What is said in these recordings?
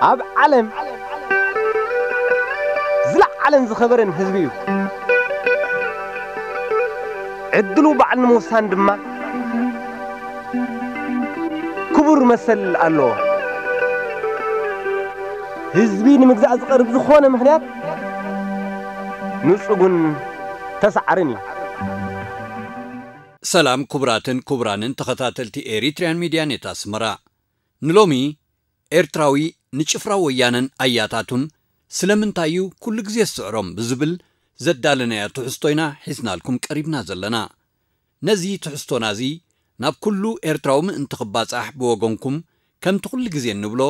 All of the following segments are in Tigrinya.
ኣብ ዓለም ዝለዓለን ዝኸበረን ህዝቢ እዩ። ዕድሉ ባዕሉ ንምውሳን ድማ ክቡር መሰል ኣለዎ። ህዝቢ ንምግዛእ ዝቐርብ ዝኾነ ምኽንያት ንጹግን ተሳዓርን እዩ። ሰላም ክቡራትን ክቡራንን ተኸታተልቲ ኤሪትሪያን ሚድያ ኔት ኣስመራ። ንሎሚ ኤርትራዊ ንጭፍራ ወያነን ኣያታቱን ስለምንታይ እዩ ኩሉ ግዜ ዝስዕሮም ብዝብል ዘዳለናያ ትሕዝቶ ኢና ሒዝናልኩም ቀሪብና ዘለና። ነዚ ትሕዝቶና እዚ ናብ ኩሉ ኤርትራዊ ምእንቲ ክባጻሕ ብወገንኩም ከምቲ ኩሉ ግዜ እንብሎ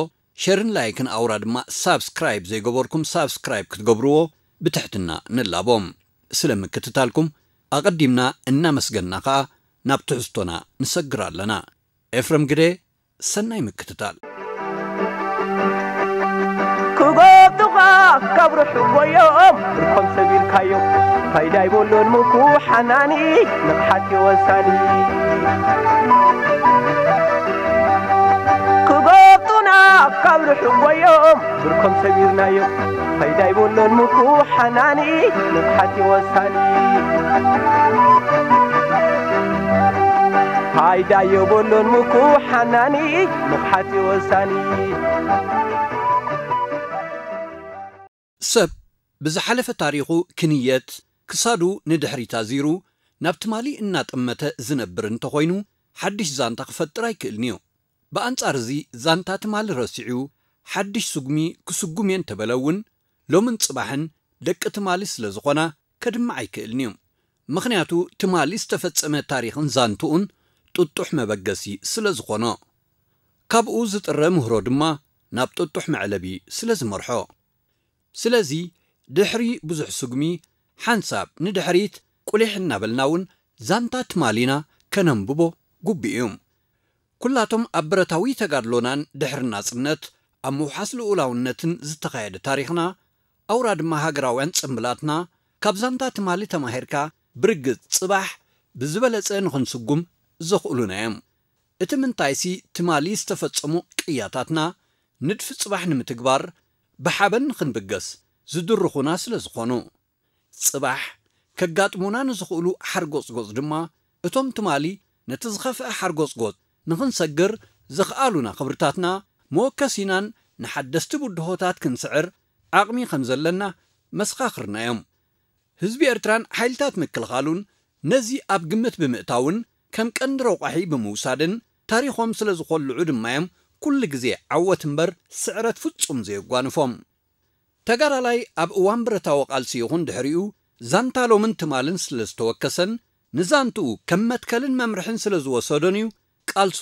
ሸርን ላይክን ኣውራ ድማ ሳብስክራይብ ዘይገበርኩም ሳብስክራይብ ክትገብርዎ ብትሕትና ንላቦም። ስለ ምክትታልኩም ኣቐዲምና እናመስገንና ከኣ ናብ ትሕዝቶና ንሰግር ኣለና። ኤፍረም ግደ፣ ሰናይ ምክትታል። ክጎብጡኻ ካብ ርሑቕ ጎዮም ብርኮም ሰቢርካዮም ፋይዳ ይበሎን ምኩ ሓናኒ ንቕሓት ወሳኒ። ክጎብጡና ካብ ርሑቕ ጎዮም ብርኮም ሰቢርናዮም ፋይዳ ይበሎን ምኩ ሓናኒ ንቕሓት ወሳኒ። ፋይዳ የብሉን ምኩ ሓናኒ ንቕሓት ወሳኒ። ሰብ ብዝሓለፈ ታሪኹ ክንየት ክሳዱ ንድሕሪት ኣዚሩ ናብ ትማሊ እናጠመተ ዝነብር እንተኾይኑ ሓድሽ ዛንታ ክፈጥር ኣይክእልን እዩ። ብኣንጻር እዚ ዛንታ ትማሊ ረሲዑ ሓድሽ ስጉሚ ክስጉም እየ እንተበለ እውን ሎምን ጽባሕን ደቂ ትማሊ ስለ ዝኾና ከድምዕ ኣይክእልን እዩ። ምኽንያቱ ትማሊ ዝተፈጸመ ታሪኽን ዛንትኡን ጥጡሕ መበገሲ ስለ ዝኾኖ። ካብኡ ዝጥረ ምህሮ ድማ ናብ ጥጡሕ መዕለቢ ስለ ዝመርሖ። ስለዚ ድሕሪ ብዙሕ ስጉሚ ሓንሳብ ንድሕሪት ቁሊሕ እናበልና እውን ዛንታ ትማሊና ከነንብቦ ግቡእ እዩ። ኩላቶም ኣብ ብረታዊ ተጋድሎናን ድሕሪ ናጽነት ኣብ ምውሓስ ልኡላውነትን ዝተኻየደ ታሪኽና ኣውራ ድማ ሃገራውያን ጽምብላትና ካብ ዛንታ ትማሊ ተማሂርካ ብርግጽ ጽባሕ ብዝበለጸ ንኽንስጉም ዘኽእሉና እዮም። እቲ ምንታይሲ ትማሊ ዝተፈጸሙ ቅያታትና ንድፊ ጽባሕ ንምትግባር ብሓበን ንኽንብገስ ዝድርኹና ስለ ዝኾኑ። ጽባሕ ከጋጥሙና ንዝኽእሉ ሓርጎጽጎጽ ድማ እቶም ትማሊ ነቲ ዝኸፍአ ሓርጎጽጎጽ ንኽንሰግር ዘኽኣሉና ክብርታትና መወከሲናን ንሓደስቲ ብድሆታት ክንስዕር ዓቕሚ ከም ዘለና መሰኻኽርና እዮም። ህዝቢ ኤርትራን ሓይልታት ምክልኻሉን ነዚ ኣብ ግምት ብምእታውን ከም ቀንዲ ረቋሒ ብምውሳድን ታሪኾም ስለ ዝኾልዑ ድማ እዮም ኩሉ ግዜ ዓወት እምበር ስዕረት ፍጹም ዘየጓንፎም። ተጋዳላይ ኣብ እዋን ብረታዊ ቃልሲ ይኹን ድሕሪኡ ዛንታ ሎምን ትማልን ስለ ዝተወከሰን ንዛንትኡ ከም መትከልን መምርሕን ስለ ዝወሰዶን እዩ ቃልሱ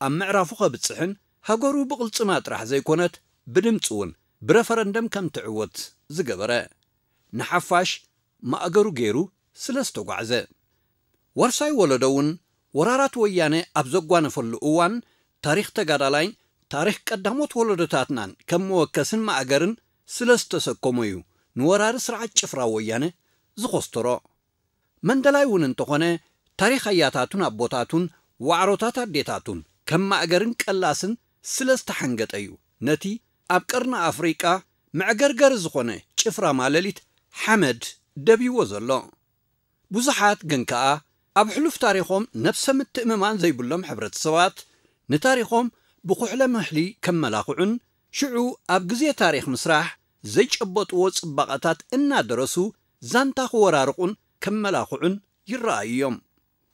ኣብ ምዕራፉ ከብጽሕን ሃገሩ ብቕልጽማ ጥራሕ ዘይኮነት ብድምጺ እውን ብረፈረንደም ከም ትዕወት ዝገበረ። ንሓፋሽ ማእገሩ ገይሩ ስለ ዝተጓዕዘ። ወርሳይ ወለዶ እውን ወራራት ወያነ ኣብ ዘጓነፈሉ እዋን ታሪኽ ተጋዳላይን ታሪኽ ቀዳሞት ወለዶታትናን ከም መወከስን ማእገርን ስለ ዝተሰከሞ እዩ ንወራሪ ስርዓት ጭፍራ ወያነ ዝኾስተሮ። መንደላይ እውን እንተኾነ ታሪኽ ኣያታቱን ኣቦታቱን ዋዕሮታት ኣዴታቱን ከም ማእገርን ቀላስን ስለ ዝተሓንገጠ እዩ ነቲ ኣብ ቀርኒ ኣፍሪቃ መዕገርገሪ ዝኾነ ጭፍራ ማለሊት ሓመድ ደብይዎ ዘሎ። ብዙሓት ግን ከኣ ኣብ ሕሉፍ ታሪኾም ነብሰ ምትእምማን ዘይብሎም ሕብረተሰባት ንታሪኾም ብኩሕለ ምሕሊ ከመላኽዑን ሽዑ ኣብ ግዜ ታሪኽ ምስራሕ ዘይጨበጥዎ ጽባቐታት እናደረሱ ዛንታ ክወራርቑን ከመላኽዑን ይረኣዩ እዮም።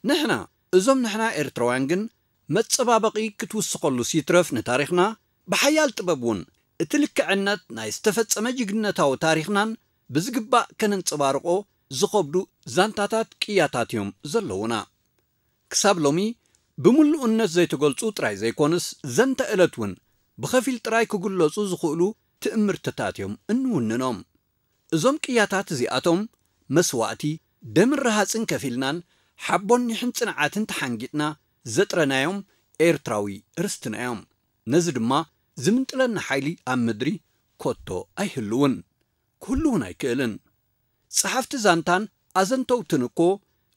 ንሕና እዞም ንሕና ኤርትራውያን ግን መጸባበቒ ክትውስኸሉስ ይትረፍ ንታሪኽና ብሓያል ጥበብ እውን እቲ ልክዕነት ናይ ዝተፈጸመ ጅግንነታዊ ታሪኽናን ብዝግባእ ከነንጸባርቖ ዝኸብዱ ዛንታታት ቅያታት እዮም ዘለዉና። ክሳብ ሎሚ ብምሉእነት ዘይተገልጹ ጥራይ ዘይኮኑስ ዘንተ እለት እውን ብኸፊል ጥራይ ክግለጹ ዝኽእሉ ትእምርትታት እዮም እንውንኖም። እዞም ቅያታት እዚኣቶም መስዋእቲ ደምን ረሃጽን ከፊልናን ሓቦን ኒሕን ጽንዓትን ተሓንጊጥና ዘጥረናዮም ኤርትራዊ ርስትና እዮም። ነዚ ድማ ዝምንጥለና ሓይሊ ኣብ ምድሪ ኮቶ ኣይህልውን። ክህሉ እውን ኣይክእልን። ጸሓፍቲ ዛንታን ኣዘንተውትን እኮ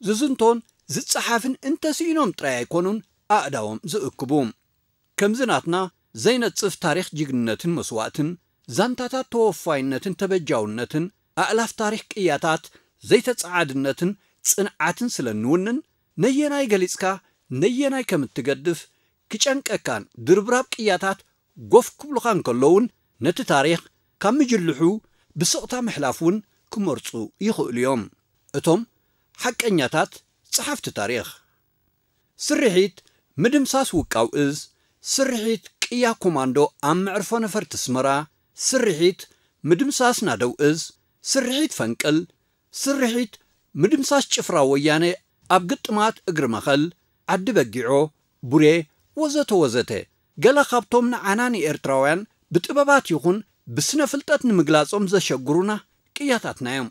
ዝዝንቶን ዝጸሓፍን እንተስኢኖም ጥራይ ኣይኮኑን ኣእዳዎም ዝእክቡ። ከምዚ ናትና ዘይነጽፍ ታሪኽ ጅግንነትን መስዋእትን፣ ዛንታታት ተወፋይነትን ተበጃውነትን፣ ኣእላፍ ታሪኽ ቅያታት ዘይተጸዓድነትን ጽንዓትን ስለ እንውንን፣ ነየናይ ገሊጽካ ነየናይ ከም እትገድፍ ክጨንቀካን ድርብራብ ቅያታት ጎፍ ክብሉኻ እንከለውን፣ ነቲ ታሪኽ ካብ ምጅልሑ ብስቕታ ምሕላፍ እውን ክመርጹ ይኽእሉ እዮም። እቶም ሓቀኛታት ጸሓፍቲ ታሪኽ። ስርሒት ምድምሳስ ውቃው እዝ፣ ስርሒት ቅያ ኮማንዶ ኣብ መዕርፎ ነፈርቲ ኣስመራ፣ ስርሒት ምድምሳስ ናደው እዝ፣ ስርሒት ፈንቅል፣ ስርሒት ምድምሳስ ጭፍራ ወያነ ኣብ ግጥማት እግሪ መኸል፣ ዓዲ በጊዖ፣ ቡሬ፣ ወዘተ ወዘተ፣ ገለ ካብቶም ንዓና ንኤርትራውያን ብጥበባት ይኹን ብስነ ፍልጠት ንምግላጾም ዘሸግሩና ቅያታትና እዮም።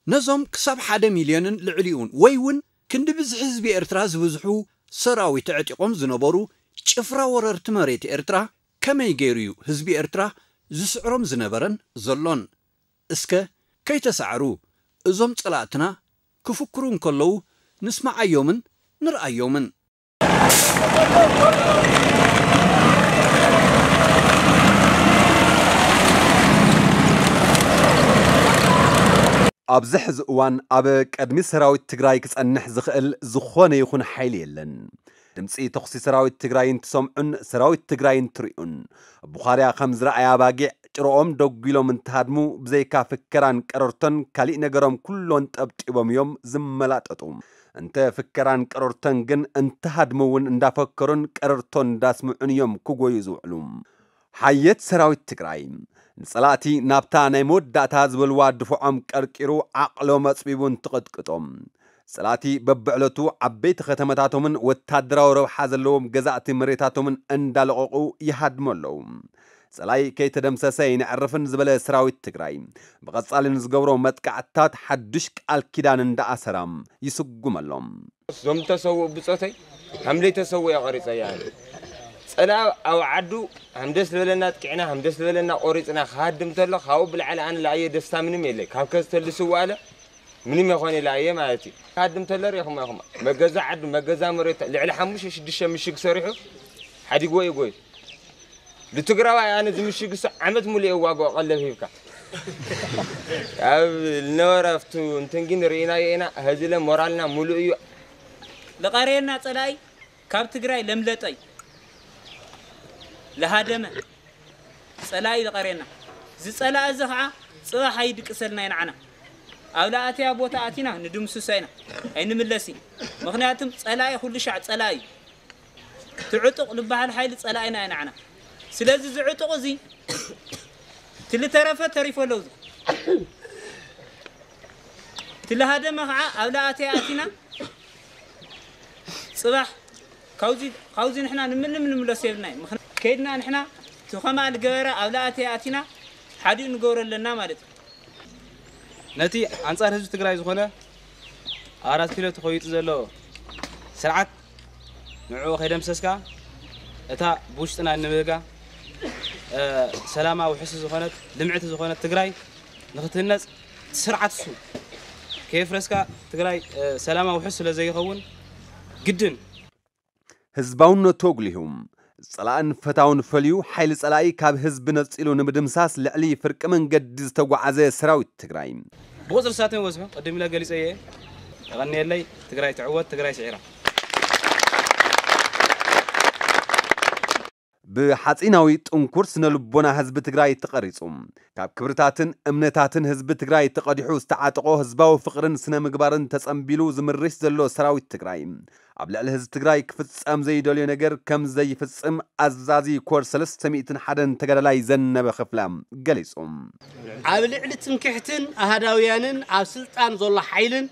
ነዞም ክሳብ ሓደ ሚልዮንን ልዕሊኡን ወይ እውን ክንዲ ብዝሒ ህዝቢ ኤርትራ ዝብዝሑ ሰራዊት ኣዕጢቖም ዝነበሩ ጭፍራ ወረርቲ መሬት ኤርትራ ከመይ ገይሩ እዩ ህዝቢ ኤርትራ ዝስዕሮም ዝነበረን ዘሎን? እስከ ከይተሳዕሩ እዞም ጸላእትና ክፍክሩ እንከለዉ ንስምዓዮምን ንርኣዮምን። ኣብዚ ሕዚ እዋን ኣብ ቅድሚ ሰራዊት ትግራይ ክጸንሕ ዝኽእል ዝኾነ ይኹን ሓይሊ የለን። ድምፂ ተኹሲ ሰራዊት ትግራይ እንትሰምዑን ሰራዊት ትግራይ እንትሪኡን፣ ቡኻርያ ከም ዝረኣያ ኣባጊዕ ጭረኦም ደጒሎም እንትሃድሙ፣ ብዘይካ ፍከራን ቀረርቶን ካሊእ ነገሮም ኩሎን ጠብጢቦም እዮም ዝመላጠጡ። እንተ ፍከራን ቀረርቶን ግን እንትሃድሙ እውን እንዳፈከሩን ቀረርቶን እንዳስምዑን እዮም ክጎዩ ዝውዕሉ። ሓየት ሰራዊት ትግራይ ንጸላእቲ ናብታ ናይ መወዳእታ ዝበልዋ ድፍዖም ቀርቂሩ ዓቕሎም ኣጽቢቡ እንትቕጥቅጦም፣ ጸላእቲ በብዕለቱ ዓበይቲ ከተመታቶምን ወታደራዊ ረብሓ ዘለዎም ገዛእቲ መሬታቶምን እንዳለቐቑ ይሃድሙ ኣለዉ። ጸላኢ ከይተደምሰሰ ኣይነዕርፍን ዝበለ ሰራዊት ትግራይ፣ ብቐጻሊ ንዝገብሮ መጥቃዕትታት ሓዱሽ ቃል ኪዳን እንዳኣሰራ ይስጉመሎም። እዞም ተሰውኡ ብጾተይ፣ ሃምለይ ተሰውኡ እየ ቆሪጸያ ኣነ። ጸላኢ ኣብ ዓዱ ሃምደስ ዝበለና ኣጥቂዕና፣ ሃምደስ ዝበለና ቆሪጽና ክሃድም ተሎ፣ ካብኡ ብላዕሊ ኣነ ለኣየ ደስታ ምንም የለይ። ካብ ከዝተሊ ስውእ ኣለ፣ ምንም የኾነ ለኣየ ማለት እዩ። ክሃድም ተሎ ርኢኹም ኢኹም። መገዛ ዓዱ፣ መገዛ መሬት፣ ልዕሊ ሓሙሽተ ሽዱሽተ ምሽግ ሰሪሑ፣ ሓዲግዎ እዩ ጎዩ። ንትግራዋይ ኣነ ዝምሽግሶ ዓመት ሙሉእ እየ ዋግኦ ቀለብ ሂብካ። ኣብ ልነበረ ኣብቱ እንትን ግን ርኢናዮ ኢና፣ ሀዚ ለ ሞራልና ሙሉእ እዩ። ልቐርየና ጸላኢ ካብ ትግራይ ለምለጠ እዩ። ለሃደመ ጸላኢ ልቐርየና። እዚ ጸላኢ እዚ ኸዓ ጽባሕ ኣይድቅሰልና እዩ ንዓና። ኣብ ለኣተያ ቦታ ኣቲና ንድምስሶ ኢና፣ ኣይንምለስ እዩ። ምኽንያቱም ጸላኢ ኩሉ ሻዕ ጸላኢ እዩ። ትዕጡቕ ዝበሃል ሓይሊ ጸላኢና እዩ ንዓና። ስለዚ እዚ ዕጡቕ እዚ ትልተረፈ ተሪፎ ኣሎ። እዚ ትልሃደመ ኸዓ ኣብ ለኣተያ ኣቲና ጽባሕ ካብዚ፣ ካብዚ ንሕና ንምንም ንምለስ የብልና እዩ። ምኽንያቱ ከይድና ንሕና እቲ ኸማኣ ዝገበረ ኣብ ለኣተያ ኣቲና ሓዲኡ ንገብሮ ኣለና ማለት እዩ። ነቲ ኣንጻር ህዝቢ ትግራይ ዝኾነ ኣብ ኣራት ኪሎ ተኾይጡ ዘሎ ስርዓት ንዕኡ ከይደምሰስካ፣ እታ ብውሽጥና እንብህጋ፣ እ፣ ሰላማ ውሕስ ዝኾነት፣ ልምዕቲ ዝኾነት ትግራይ ንኽትህነጽ፣ እቲ ስርዓት እሱ ከየፍረስካ ትግራይ፣ እ፣ ሰላማ ውሕስ ስለ ዘይኸውን ግድን ህዝባውነቱ ኣጉሊሁ፣ ጸላእን ፈታውን ፈልዩ፣ ሓይሊ ጸላኢ ካብ ህዝቢ ነጺሉ ንምድምሳስ ልዕሊ ፍርቂ መንገዲ ዝተጓዓዘ ሰራዊት ትግራይ። ብቑጽሪ ሳትን በዝሑ ቅድም ኢለ ገሊጸ እየ። የቐንየለይ። ትግራይ ትዕወት፣ ትግራይ ስዒራ። ብሓጺናዊ ጥንኩር ስነ ልቦና ህዝቢ ትግራይ ተቐሪጹ፣ ካብ ክብርታትን እምነታትን ህዝቢ ትግራይ ተቐዲሑ ዝተዓጠቖ ህዝባዊ ፍቕርን ስነ ምግባርን ተጸንቢሉ ዝምርሽ ዘሎ ሰራዊት ትግራይ፣ ኣብ ልዕሊ ህዝቢ ትግራይ ክፍጸም ዘይደልዮ ነገር ከም ዘይፍጽም ኣዛዚ ኮር ሰለስተ ሚእትን ሓደን ተጋዳላይ ዘነበ ክፍለ ገሊጹ። ኣብ ልዕሊ ትምክሕትን ኣሃዳውያንን ኣብ ስልጣን ዘሎ ሓይልን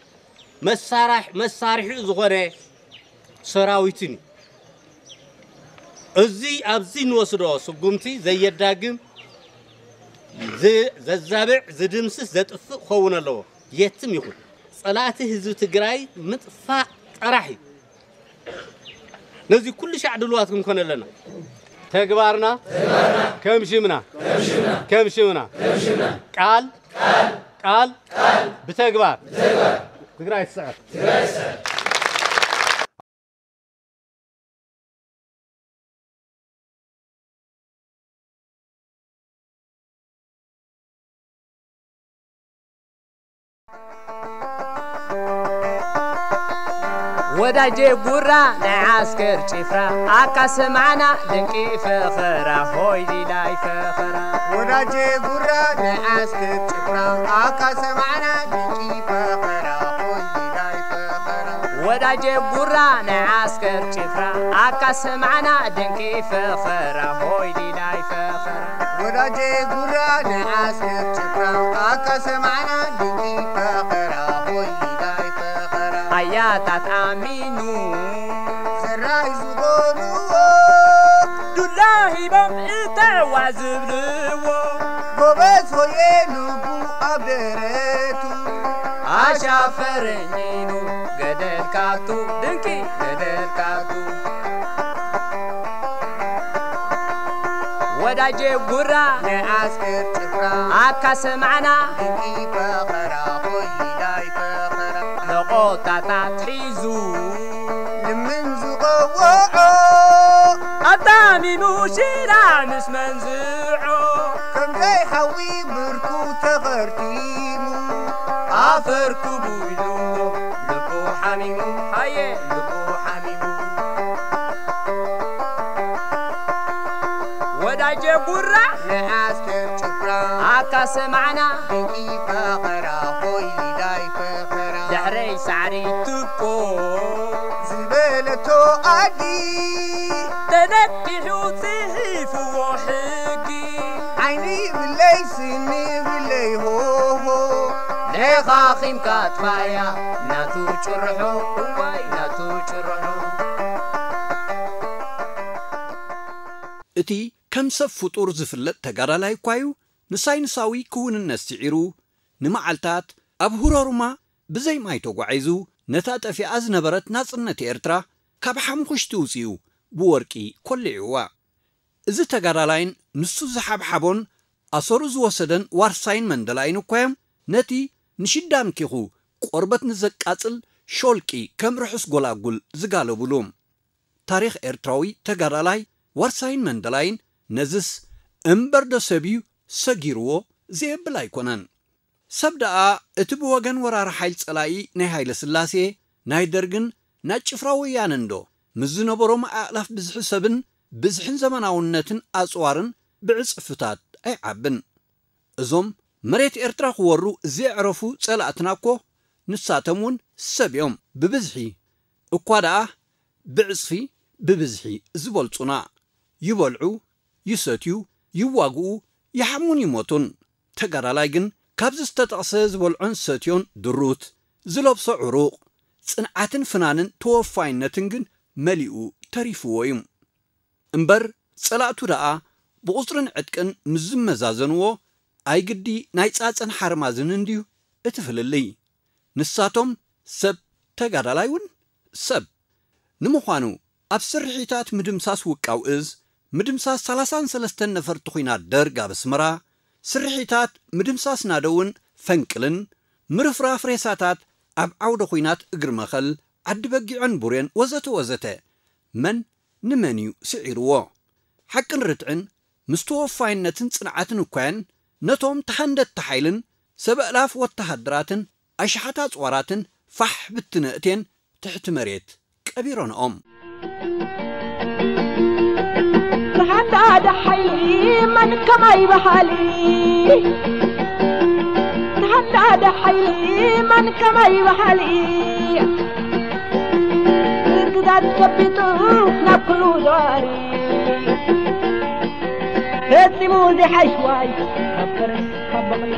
መሳራሕ-፣ መሳርሒኡ ዝኾነ ሰራዊትን እዩ። እዚ ኣብዚ እንወስዶ ስጉምቲ ዘየዳግም፣ ዝ-፣ ዘዛብዕ፣ ዝድምስስ፣ ዘጥፍእ ክኸውን ኣለዎ። የትም ይኹን ጸላእቲ ህዝቢ ትግራይ ምጥፋእ ጥራሕ እዩ። ነዚ ኩሉ ሻዕ ድልዋት ክንኮን ኣለና። ተግባርና ከም ሽምና፣ ከም ሽምና፣ ቃል፣ ቃል ብተግባር። ትግራይ ትስዕር። ወዳጄ ጉራ ናይ ዓስከር ጭፍራ ኣካ ሰማዕና ድንቂ ፈኸራ ሆይ ሊላይ ፈኸራ። ወዳጄ ጉራ ናይ ዓስከር ጭፍራ ኣካ ሰማዕና ድንቂ ፈኸራ ሆይ ሊላይ ፈኸራ። ወዳጄ ጉራ ናይ ዓስከር ጭፍራ ኣካ ሰማዕና ድንቂ ፈኸራ ሆይ ሊላይ ፈኸራ። ወዳጄ ጉራ ናይ ዓስከር ጭፍራ ኣካ ሰማዕና ድንቂ ፈኸራ ሆይ ሊላይ ፈኸራ። ኣያታት ኣሚኑ ዘራይ ዝኾንዎ ዱላ ሂቦም እተዋ ዝብልዎ ጎበዝ ሆየ ልቡ ኣብ ደረቱ ኣሻፈረኝ ኢሉ ገደል ካቱ ድንቂ ገደል ካቱ። ወዳጄ ጉራ ናይ ዓስከር ጭፍራ ኣካ ሰማዕና ድንቂ ፈኸራ ሆይ ሊላይ ፈኸራ። ነቆጣታት ሒዙ ልምን ዝቐወዖ ኣታሚኑ ሽራ ምስ መንዝዖ ከም ዘይሓዊ ብርኩ ተኸርቲሙ ኣፈር ክቡ ኢሉ ልቡ ሓሚሙ ሃየ ልቡ ሓሚሙ። ወዳጄ ጉራ ናይ ዓስከር ጭፍራ ኣካ ሰማዕና ድንቂ ፈኸራ ሆይ ሊላይ ፈኸራ። ድሕረይ ሳዕሪ ትኮ ዝበለቶ ኣዲ ተነቂሑ ጽሒፍዎ ሕጊ። ዓይኒ ይብለይ ስኒ ይብለይ ሆሆ ደኻኺምካ ጥፋያ ናቱ ጭርሖ እዋይ ናቱ ጭርሖ። እቲ ከም ሰብ ፍጡር ዝፍለጥ ተጋዳላይ እኳ እዩ፣ ንሳይንሳዊ ክውንነት ስዒሩ፣ ንመዓልታት ኣብ ሁረሩማ ብዘይ ማይ ተጓዒዙ፣ ነታ ጠፊኣ ዝነበረት ናጽነት ኤርትራ ካብ ሓምኹሽቲ ውጺኡ ብወርቂ ኮሊዕዋ። እዚ ተጋዳላይን ንሱ ዝሓብሓቦን ኣሰሩ ዝወሰደን ዋርሳይን መንደላይን እኳ እዮም ነቲ ንሽዳን ኪኹ ቆርበት ንዘቃጽል ሾልቂ ከም ርሑስ ጎላጉል ዝጋለቡሉ። ታሪኽ ኤርትራዊ ተጋዳላይ ዋርሳይን መንደላይን ነዝስ እምበር ዶ ሰብ እዩ ሰጊርዎ ዘየብል ኣይኮነን። ሰብ ደኣ እቲ ብወገን ወራሪ ሓይል ጸላኢ ናይ ሃይለ ስላሴ፣ ናይ ደርግን ናይ ጭፍራ ወያነን ዶ ምስ ዝነበሮም ኣእላፍ ብዝሒ ሰብን ብዝሕን ዘመናውነትን ኣጽዋርን ብዕጽፍታት ኣይዓብን። እዞም መሬት ኤርትራ ክወሩ ዘየዕረፉ ጸላእትና እኮ ንሳቶም እውን ሰብ እዮም። ብብዝሒ እኳ ደኣ ብዕጽፊ ብብዝሒ ዝበልጹና። ይበልዑ፣ ይሰትዩ፣ ይዋግኡ፣ ይሓሙን ይሞቱን። ተጋዳላይ ግን ካብዚ ዝተጠቕሰ ዝበልዖን ዝሰትዮን ድሩት፣ ዝለብሶ ዕሩቕ፣ ጽንዓትን ፍናንን ተወፋይነትን ግን መሊኡ ተሪፍዎ እዩ። እምበር ጸላእቱ ደኣ ብቑጽርን ዕጥቅን ምስ ዝመዛዘንዎ፣ ኣይግዲ ናይ ጻጸን ሓርማዝን እንድዩ እቲ ፍልልይ። ንሳቶም ሰብ፣ ተጋዳላይ እውን ሰብ። ንምዃኑ ኣብ ስርሒታት ምድምሳስ ውቃው እዝ፣ ምድምሳስ ሰላሳን ሰለስተን ነፈርቲ ኲናት ደርግ ኣብ ኣስመራ፣ ስርሒታት ምድምሳስ ናደውን ፈንቅልን፣ ምርፍራፍ ሬሳታት ኣብ ዓውደ ኲናት እግሪ መኸል፣ ዓዲ በጊዖን ቡሬን ወዘተ ወዘተ፣ መን ንመን እዩ ስዒርዎ? ሓቅን ርትዕን ምስ ተወፋይነትን ጽንዓትን እኳየን ነቶም ተሃንደቲ ሓይልን ሰብ ኣእላፍ ወተሃደራትን ኣሽሓት ኣጽዋራትን ፋሕ ብትን ኣእትየን ትሕቲ መሬት ቀቢሮንኦም። ተሃንዳደ ሓይሊ መን ከማይ በሃሊ፣ ተሃንዳደ ሓይሊ መን ከማይ በሃሊ፣ ግዳት ጨቢጡ ናብ ኩሉ ዛሪ ፈጺሙ ዘይሓይሽ ዋይ ካብ ፈረስ ካብ በቕሊ።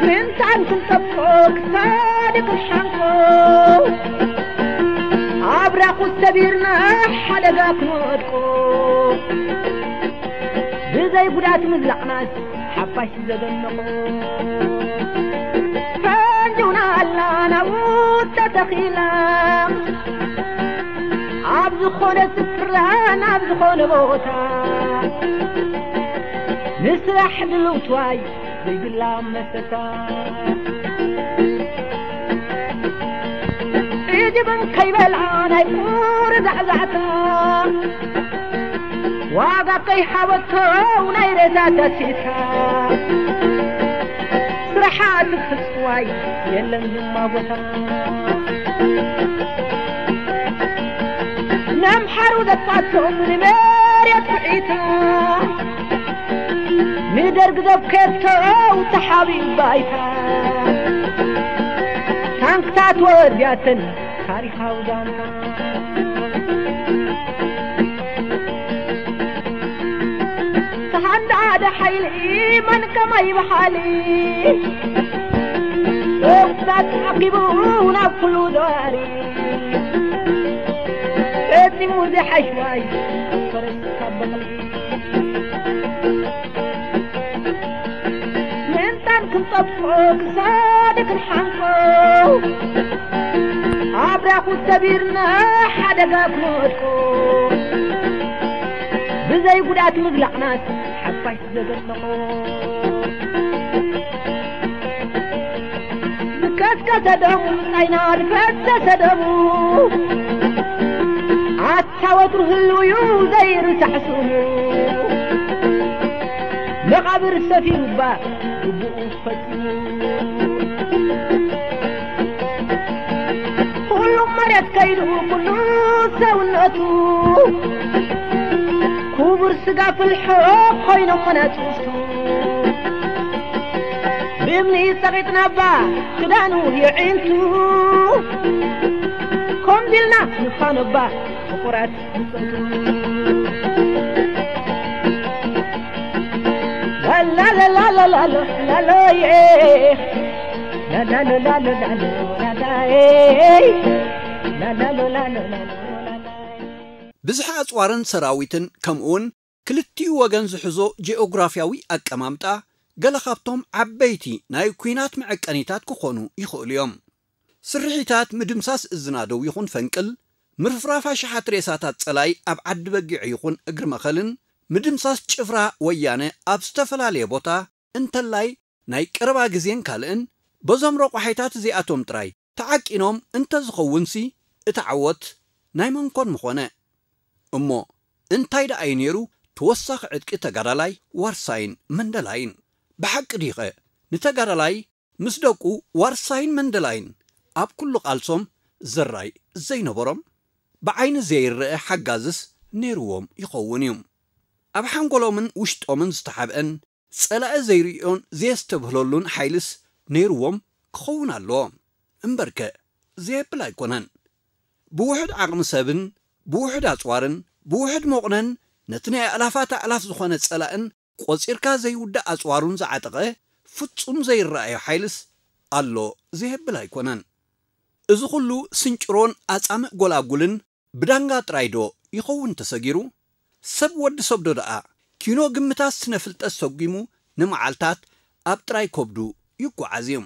ምእንታን ክንጠብቆ ክሳድ ክንሓንቆ፣ ኣብራኹ ሰቢርና ሓደጋ ክንወድቆ፣ ብዘይ ጉዳት ምብላዕናስ ሓፋሽ ዘደነቑ። ፈንጅውና ኣላ ናብኡ ተተኺላ፣ ኣብ ዝኾነ ስፍራ ናብ ዝኾነ ቦታ፣ ንስራሕ ድልውትዋይ ዘይብላ መሰታ። ኢጅብን ከይበልዓ ናይ ቁር ዛዕዛዕታ፣ ዋጋ ከይሃበቶ ናይ ሬሳ ተሲእካ ስራሓ ትፍጽዋይ የለን ድማ ቦታ ነምሓሩ ዘጥፋቶም ንመሬት ኩዒታ ንደርግ ዘብከቶ ተሓቢኡ ባይታ ታንክታት ወዲያተን ታሪኻዊ ዛንታ ተሓንዳደ ሓይሊ መን ከማይ በሓሊ እብዳት ዓቂቡ ናብ ኩሉ ዘዋሪ ፈጺሙ ዝሓሽዋይ ፈረስ ካብ በቕሊ ምንታን ክንጠፍኦ ክሳድ ክንሓንቆ ኣብራኹ ሰቢርና ሓደጋ ክንወድቆ ብዘይ ጉዳት ምብላዕናስ ሓፋሽ ዘገለቆ ዝከስከሰ ደሙ ብጻይና ዝፈሰሰ ደሙ ኣታ ወትሩ ህልው እዩ ዘይርሳዕ ስሙ መቓብር ሰፊሩ እባ ግቡኡ ፈጺሙ ኩሉም መሬት ከይዱ ኩሉ ሰውነቱ ክቡር ስጋ ፍልሖ ኮይኖም መናጽውቱ ብእምኒ ጸቒጥናባ ክዳኑ የዒንቱ ከምዚልና ንፋኖባ ፍቁራት ብዝሒ ኣጽዋርን ሰራዊትን ከምኡውን ክልቲኡ ወገን ዝሕዞ ጂኦግራፍያዊ ኣቀማምጣ ገለ ካብቶም ዓበይቲ ናይ ኲናት መዐቀኒታት ክኾኑ ይኽእሉ እዮም። ስርሒታት ምድምሳስ እዝናደው ይኹን ፈንቅል፣ ምርፍራፍ ኣሽሓት ሬሳታት ጸላይ ኣብ ዓዲ በጊዕ ይኹን እግሪ መኸልን ምድምሳስ ጭፍራ ወያነ ኣብ ዝተፈላለየ ቦታ እንተላይ ናይ ቀረባ ግዜን ካልእን በዞም ረቋሒታት እዚኣቶም ጥራይ ተዓቂኖም እንተዝኸውንሲ እቲ ዓወት ናይ መንኮን ምኾነ። እሞ እንታይ ደኣ እዩ ነይሩ ተወሳኺ ዕጥቂ ተጋዳላይ ዋርሳይን መንደላይን? ብሓቂ ድዩኸ ንተጋዳላይ ምስ ደቁ ዋርሳይን መንደላይን ኣብ ኩሉ ቃልሶም ዘራይ ዘይነበሮም? ብዓይኒ ዘይረአ ሓጋዝስ ነይርዎም ይኸውን እዩ። ኣብ ሓንጎሎምን ውሽጦምን ዝተሓብአን ጸላኢ ዘይርእዮን ዘየስተብህለሉን ሓይልስ ነይርዎም ክኸውን ኣለዎ። እምበርከ ዘየብል ኣይኮነን። ብውሑድ ዓቕሚ ሰብን ብውሑድ ኣጽዋርን ብውሑድ መቑነን ነቲ ናይ ኣእላፋት ኣእላፍ ዝኾነ ጸላእን ቆጺርካ ዘይውዳእ ኣጽዋሩን ዝዓጠቐ ፍጹም ዘይረኣዮ ሓይልስ ኣሎ ዘየብል ኣይኮነን። እዚ ኹሉ ስንጭሮን ኣጻምእ ጎላጉልን ብዳንጋ ጥራይ ዶ ይኸውን ተሰጊሩ? ሰብ ወዲ ሰብ ዶ ደኣ ኪኖ ግምታት ስነ ፍልጠት ሰጒሙ ንመዓልታት ኣብ ጥራይ ከብዱ ይጓዓዝ እዩ።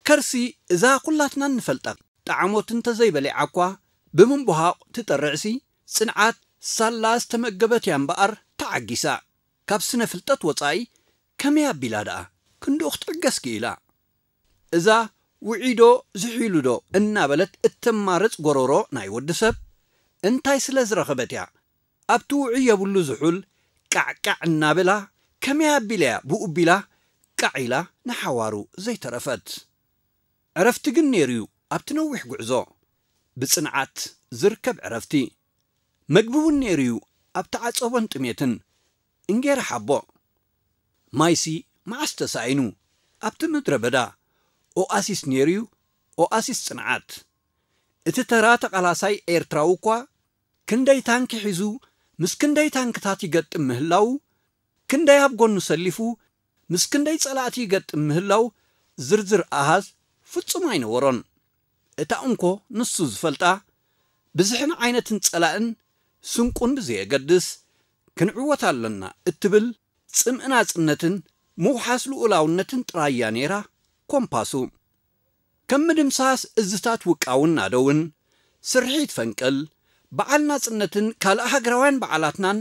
ከርሲ እዛ ኩላትና እንፈልጣ ጣዕሞት እንተዘይበሊዓ እኳ ብምንቡሃቕ ትጠርዕሲ ጽንዓት ሳላ ዝተመገበት እያ እምበኣር ተዓጊሳ። ካብ ስነ ፍልጠት ወጻኢ ከመይ ኣቢላ ደኣ ክንድኡ ክትዕገስ ክኢላ? እዛ ውዒዶ ዝሒሉዶ እናበለት እተማርጽ ጎሮሮ ናይ ወዲ ሰብ እንታይ ስለ ዝረኸበት እያ ኣብቲ ውዑይ የብሉ ዝሑል ቃዕቃዕ እናበላ ከመይ ኣቢላ እያ ብኡ ቢላ ቃዕ ኢላ ንሓዋሩ ዘይተረፈት? ዕረፍቲ ግን ነይሩ እዩ ኣብቲ ነዊሕ ጉዕዞ ብጽንዓት ዝርከብ ዕረፍቲ። መግቢ እውን ነይሩ እዩ ኣብቲ ዓጸቦን ጥሜትን። እንጌራ ሓቦ ማይሲ መዓስ ተሳኢኑ ኣብቲ ምድረ በዳ ኦኣሲስ ነይሩ እዩ። ኦኣሲስ ጽንዓት። እቲ ተራ ተቓላሳይ ኤርትራዊ እኳ ክንደይ ታንኪ ሒዙ ምስ ክንደይ ታንክታት ይገጥም ምህላዉ፣ ክንደይ ኣብ ጎኑ ሰሊፉ ምስ ክንደይ ጸላእቲ ይገጥም ምህላው ዝርዝር ኣሃዝ ፍጹም ኣይነበሮን። እታ እንኮ ንሱ ዝፈልጣ፣ ብዝሕን ዓይነትን ጸላእን ስንቁን ብዘየገድስ፣ ክንዕወት ኣለና እትብል ጽምእ ናጽነትን ምውሓስ ልኡላውነትን ጥራይ እያ ነይራ ኮምፓሱ። ከም ምድምሳስ እዝታት ውቃውን ናደውን፣ ስርሒት ፈንቅል፣ በዓል ናጽነትን ካልእ ሃገራውያን በዓላትናን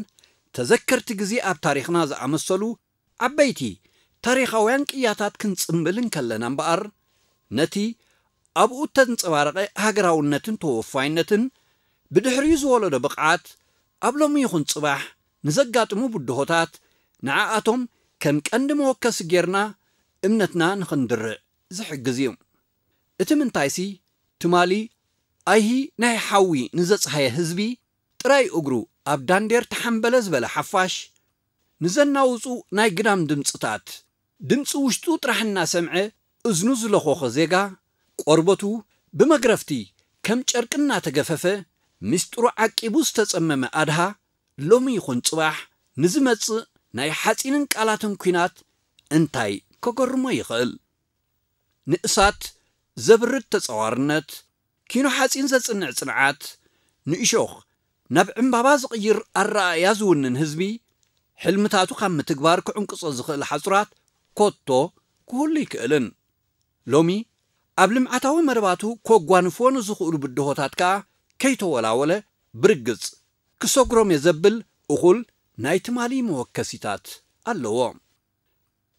ተዘከርቲ ግዜ ኣብ ታሪኽና ዝኣመሰሉ ዓበይቲ ታሪኻውያን ቅያታት ክንጽምብል እንከለና እምበኣር፣ ነቲ ኣብኡ እተንጸባረቐ ሃገራውነትን ተወፋይነትን ብድሕሪኡ ዝወለዶ ብቕዓት ኣብ ሎሚ ይኹን ጽባሕ ንዘጋጥሙ ብድሆታት ንዓኣቶም ከም ቀንዲ መወከሲ ጌርና እምነትና ንኽንድርዕ ዝሕግዝ እዩ። እቲ ምንታይሲ ትማሊ ኣይሂ ናይ ሓዊ ንዘጽሃየ ህዝቢ ጥራይ እግሩ ኣብ ዳንዴር ተሓምበለ ዝበለ ሓፋሽ፣ ንዘናውጹ ናይ ግዳም ድምጽታት ድምጺ ውሽጡ ጥራሕ እናሰምዐ እዝኑ ዝለኾኸ ዜጋ፣ ቆርበቱ ብመግረፍቲ ከም ጨርቂ እናተገፈፈ፣ ምስጢሩ ዓቂቡ ዝተጸመመ ኣድሃ፣ ሎሚ ይኹን ጽባሕ ንዝመጽእ ናይ ሓጺንን ቃላትን ኲናት እንታይ ከገርሞ ይኽእል? ንእሳት ዘብርድ ተጻዋርነት፣ ኪኖ ሓጺን ዘጽንዕ ጽንዓት፣ ንእሾኽ ናብ ዕምባባ ዝቕይር ኣረኣእያ ዝውንን ህዝቢ፣ ሕልምታቱ ካብ ምትግባር ክዕንቅጾ ዝኽእል ሓጹራት ኮቶ ክህሉ ይክእልን። ሎሚ ኣብ ልምዓታዊ መደባቱ ከጓንፍዎ ንዝኽእሉ ብድሆታት ከኣ ከይተወላወለ ብርግጽ ክሰግሮም እየ ዘብል እኹል ናይ ትማሊ መወከሲታት ኣለዎ።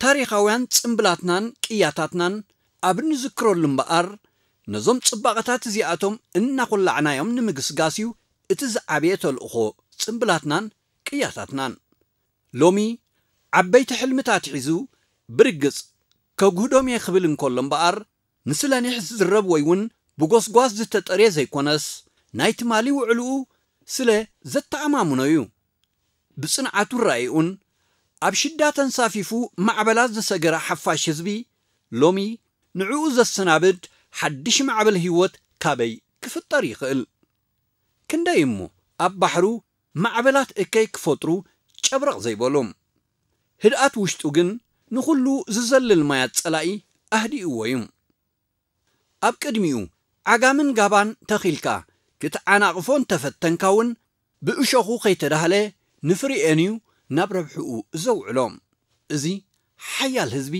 ታሪኻውያን ጽምብላትናን ቅያታትናን ኣብ እንዝክረሉ እምበኣር፣ ነዞም ጽባቐታት እዚኣቶም እናኹላዕናዮም ንምግስጋስ እዩ እቲ ዝዓበየ ተልእኾ ጽምብላትናን ቅያታትናን። ሎሚ ዓበይቲ ሕልምታት ሒዙ ብርግጽ ከጉህዶም እየ ክብል እንከሎ እምበኣር፣ ንስለ ኒሕ ዝዝረብ ወይ እውን ብጎስጓስ ዝተጠርየ ዘይኮነስ፣ ናይ ትማሊ ውዕልኡ ስለ ዘተኣማምኖ እዩ። ብጽንዓቱ ራኢኡን ኣብ ሽዳ ተንሳፊፉ ማዕበላት ዝሰገረ ሓፋሽ ህዝቢ፣ ሎሚ ንዕኡ ዘሰናብድ ሓድሽ ማዕበል ህይወት ካበይ ክፍጠር ይኽእል? ክንደይ እሞ ኣብ ባሕሩ ማዕበላት እከይ ክፈጥሩ ጨብረቕ ዘይበሉ። ህድኣት ውሽጡ ግን ንኹሉ ዝዘልል ማያት ጸላኢ ኣህዲእዎ እዩ። ኣብ ቅድሚኡ ዓጋምን ጋባን ተኺልካ ክትዓናቕፎ እንተፈተንካ እውን ብእሾኹ ከይተዳህለ ንፍሪኤን እዩ ናብ ረብሕኡ ዘውዕሎ። እዚ ሓያል ህዝቢ፣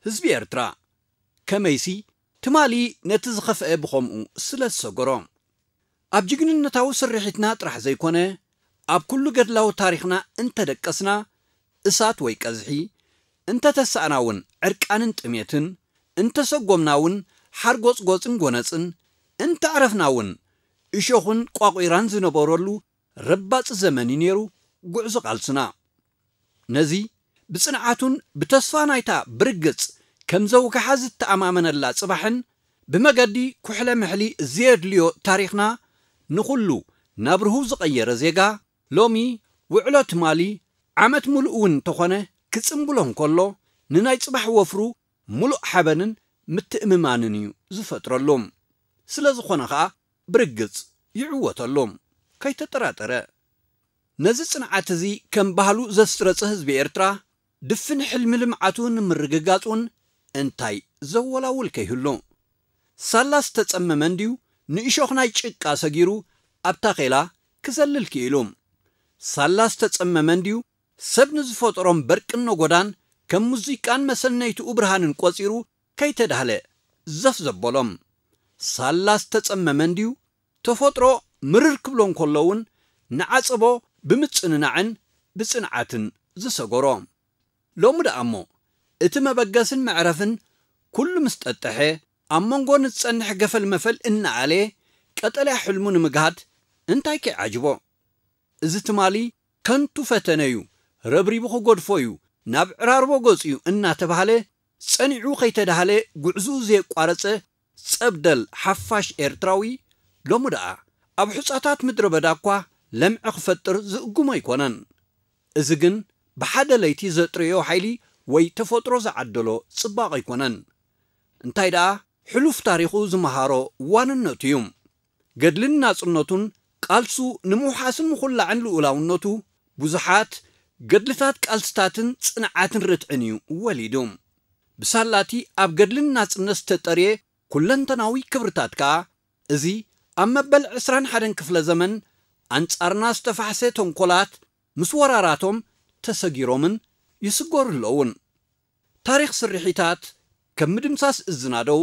ህዝቢ ኤርትራ። ከመይሲ ትማሊ ነቲ ዝኸፍአ ብኸምኡ ስለ ዝሰገሮ። ኣብ ጅግንነታዊ ስርሒትና ጥራሕ ዘይኮነ፣ ኣብ ኩሉ ገድላዊ ታሪኽና እንተደቀስና፣ እሳት ወይ ቀዝሒ፣ እንተተሳእና እውን ዕርቃንን ጥሜትን፣ እንተሰጎምና እውን ሓርጎጽጎጽን ጎነጽን፣ እንተዕረፍና እውን እሾኽን ቋቑራን ዝነበረሉ ረባጺ ዘመን እዩ ነይሩ ጉዕዞ ቃልስና። ነዚ ብጽንዓቱን ብተስፋ ናይታ ብርግጽ ከም ዘውግሓ ዝተኣማመነላ ጽባሕን ብመገዲ ኩሕለ ምሕሊ ዘየድልዮ ታሪኽና ንኹሉ ናብ ርሁው ዝቐየረ ዜጋ፣ ሎሚ ውዕሎ ትማሊ ዓመት ምሉእ እውን እንተኾነ ክጽምብሎ እንከሎ፣ ንናይ ጽባሕ ወፍሩ ምሉእ ሓበንን ምትእምማንን እዩ ዝፈጥረሉ። ስለ ዝኾነ ኸኣ ብርግጽ ይዕወተሉ፣ ከይተጠራጠረ። ነዚ ጽንዓት እዚ ከም ባህሉ ዘስረጸ ህዝቢ ኤርትራ፣ ድፍን ሕልሚ ልምዓቱ ንምርግጋጽ እውን እንታይ ዘወላውል ከይህሉ። ሳላ ዝተጸመመ እንድዩ ንእሾኽ ናይ ጭቃ ሰጊሩ ኣብ ታኼላ ክዘልል ክኢሉ። ሳላ ዝተጸመመ እንድዩ ሰብ ንዝፈጠሮም በርቅን ነጎዳን ከም ሙዚቃን መሰነይትኡ ብርሃንን ቆጺሩ ከይተዳህለ ዘፍ ዘበሎም። ሳላ ዝተጸመመ እንድዩ ተፈጥሮ ምርር ክብሎ እንከሎ እውን ንዓጸቦ ብምጽንናዕን ብጽንዓትን ዝሰገሮ። ሎሚ ደኣ እሞ እቲ መበገስን መዕረፍን ኩሉ ምስ ጠጠሐ፣ ኣብ መንጎ ንዝጸንሕ ገፈል መፈል እናኣለየ ቀጠልያ ሕልሙ ንምግሃድ እንታይ ከይዓጅቦ? እዚ ትማሊ ከንቱ ፈተነ እዩ፣ ረብሪቡ ክገድፎ እዩ፣ ናብ ዕራርቦ ገጹ እዩ እናተባህለ ጸኒዑ ከይተዳህለ ጉዕዝኡ ዘየቋረጸ ጸብደል ሓፋሽ ኤርትራዊ ሎሚ ደኣ ኣብ ሑጻታት ምድረ በዳ እኳ ለምዒ ክፈጥር ዝእጉሞ ኣይኮነን። እዚ ግን ብሓደ ለይቲ ዘጥረዮ ሓይሊ ወይ ተፈጥሮ ዝዓደሎ ጽባቐ ኣይኮነን። እንታይ ደኣ ሕሉፍ ታሪኹ ዝመሃሮ ዋንነቱ እዩ። ገድልን ናጽነቱን ቃልሱ ንምውሓስን ምኹላዕን ልኡላውነቱ ብዙሓት ገድልታት ቃልስታትን ጽንዓትን ርትዕን እዩ ወሊዱ። ብሳላቲ ኣብ ገድልን ናጽነት ዝተጠርየ ኩለንተናዊ ክብርታት ከኣ እዚ ኣብ መበል ዕስራን ሓደን ክፍለ ዘመን ኣንጻርና ዝተፋሕሰ ተንኮላት ምስ ወራራቶም ተሰጊሮምን ይስገሩ ኣለውን። ታሪኽ ስርሒታት ከም ምድምሳስ እዝናደው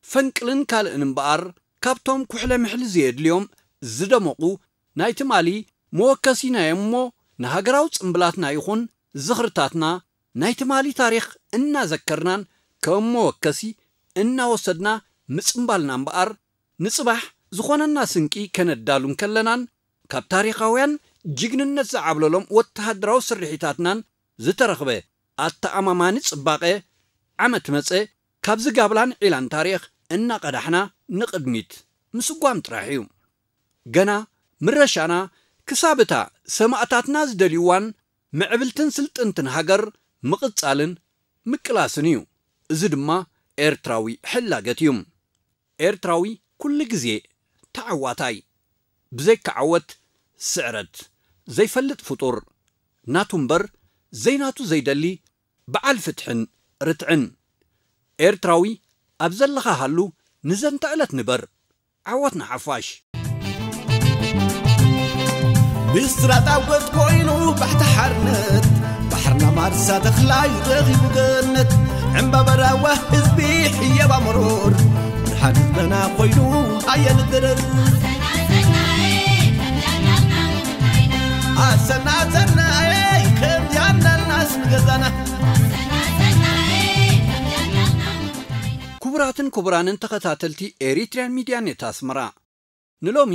ፈንቅልን ካልእን እምበኣር፣ ካብቶም ኩሕለ ምሕሊ ዘየድልዮም ዝደመቑ ናይ ትማሊ መወከሲና እዮም እሞ፣ ንሃገራዊ ጽምብላትና ይኹን ዝኽርታትና ናይ ትማሊ ታሪኽ እናዘከርናን ከም መወከሲ እናወሰድና ምጽምባልና እምበኣር፣ ንጽባሕ ዝኾነና ስንቂ ከነዳሉ እንከለናን ካብ ታሪኻውያን ጅግንነት ዝዓብለሎም ወተሃደራዊ ስርሒታትናን ዝተረኽበ ኣተኣማማኒ ጽባቐ ዓመት መጸ ካብዚ ጋብላን ዒላን ታሪኽ እናቐዳሕና ንቕድሚት ምስጓም ጥራሕ እዩ። ገና ምረሻና ክሳብ እታ ሰማእታትና ዝደልይዋን ምዕብልትን ስልጥንትን ሃገር ምቕጻልን ምቅላስን እዩ። እዚ ድማ ኤርትራዊ ሕላገት እዩ። ኤርትራዊ ኩሉ ግዜ ተዓዋታይ። ብዘይካ ዓወት ስዕረት ዘይፈልጥ ፍጡር። ናቱ እምበር ዘይናቱ ዘይደሊ በዓል ፍትሕን ርትዕን። ኤርትራዊ ኣብ ዘለኻ ሃሉ ንዘንተ ዕለት ንበር። ዓወት ንሓፋሽ። ብስራት ኣወት ኮይኑ ባሕቲ ሓርነት ባሕርና ማርሳ ተኽላይ ረኺቡ ገነት ዕምባበራዋ ህዝቢ ሕየባ መሮር ብርሃን ህዝበና ኮይኑ ኣየንድረር ኣሰና ሰናይ ከምዚ ኣናናስ ንገዛና ክቡራትን ክቡራንን ተኸታተልቲ ኤሪትሪያን ሚድያ ኔት ኣስመራ፣ ንሎሚ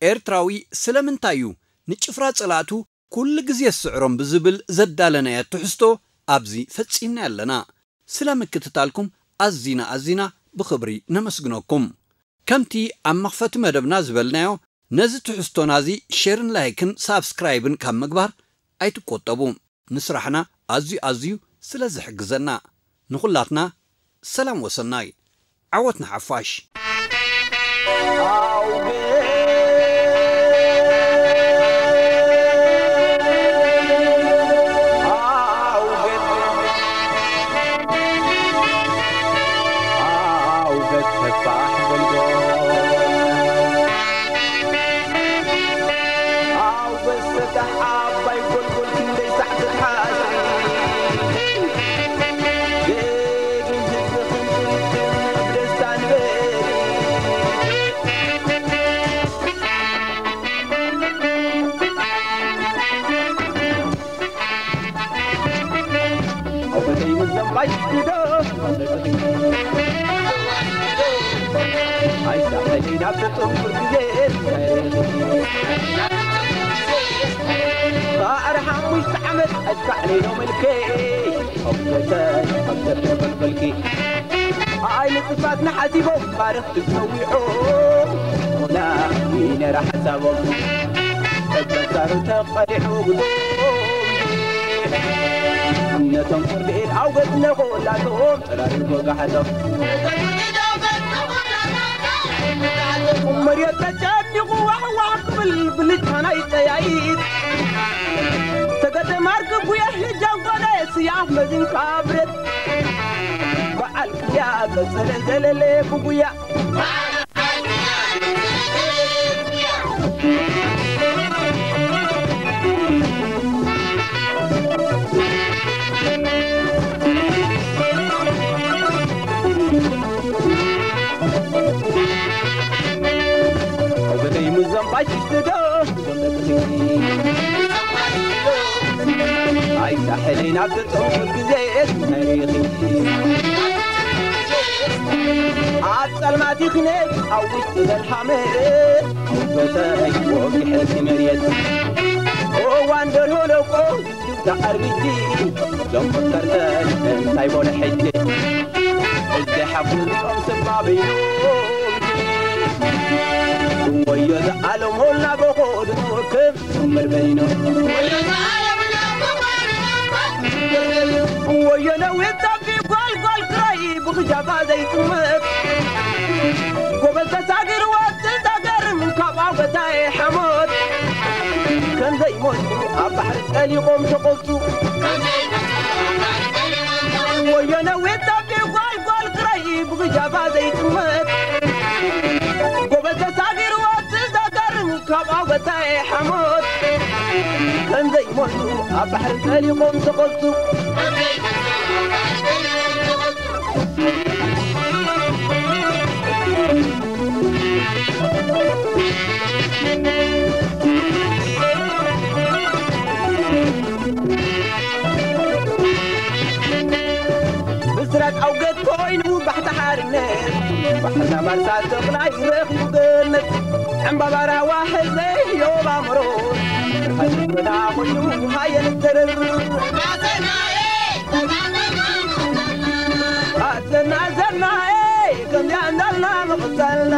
ኤርትራዊ ስለምንታይ እዩ ንጭፍራ ጸላእቱ ኩሉ ግዜ ዝስዕሮም ብዝብል ዘዳለናዮ ትሕዝቶ ኣብዚ ፈጺምና ኣለና። ስለ ምክትታልኩም ኣዚና ኣዚና ብኽብሪ ነመስግነኩም። ከምቲ ኣብ መኽፈቲ መደብና ዝበልናዮ፣ ነዚ ትሕዝቶና እዚ ሼርን ላይክን ሳብስክራይብን ካብ ምግባር ኣይትቆጠቡ። ንስራሕና ኣዝዩ ኣዝዩ ስለ ዝሕግዘና። ንኹላትና ሰላም ወሰናይ። ዓወት ንሓፋሽ። ባዕሪ ሓሙሽተ ዓመት ኣድፋዕኒ ነው መልከይ ኣብ ገዛይ ኣብ ዘርተ ፈልፈልኪ ኣይ ንጥፋትና ሓሲቦም ባርኽ ትሰዊዖም ሆና ይነራ ሓሳቦም በሳሩ ተቐዲሑ ግዶ ነቶም ፍርዲ ኢድ ኣውገዝ ነኾላቶም ጥራይ ወጋሕቶም መሬት ተጨኒቑ ዋሕዋሕ ክብል ብልጫ ናይ ጠያይት ተገደማር ክጉየ ጃንጎለ ስያፍ መዚንካ ብረት በዓል ክያ ቀጸለ ዘለለ ብጉያ ኣይሳሕለይ ናብ ዘፀውት ግዜ ተሪኺ ኣብ ፀልማቲ ክነት ኣብ ውሽጢ ዘልሃመት በተይ ወጊሐልኪ መሬት እዋን ደርሆ ለቆ ዳዕርቢቲ ዞም ፈከርተን እንታይ ቦለ ሕጂ እዚ ሓፉ እዚኦም ስባቢሉ ወዮ ዝዓለሞ እናበኾ ድንወክብ እምር በይኑ ወዮ ነዊት ጸቢ ጓልጓል ክራይ ብኽጃባ ዘይጥመት ጎበዝ ተሳጊርዎ ትዛገርም ካብ ኣውገታይ ሓሞት ከም ዘይሞቱ ኣብ ባሕሪ ጠሊቖም ተቖብቱ ወዮ ነዊት ጸቢ ጓልጓል ክራይ ብኽጃባ ዘይጥመት ጎበዝ ተሳጊርዎ ትዛገርም ካብ ኣውገታይ ሓሞት ከም ዘይሞቱ ኣብ ባሕሪ ጠሊቖም ተቐብቱ ብስራት ኣውገት ኮይኑ ባሕቲ ሓርነት ባሕርና ማርሳ ተኽላይ ረኽቡ ገነት ዕምባባ ራዋ ህዝበይ ዮባ መሮት ሓሽኩና ኩሉ ሃየ ንተረር። ኣዘና ዘናየ ከምዚኣ እንዳልና ምቕጻልና።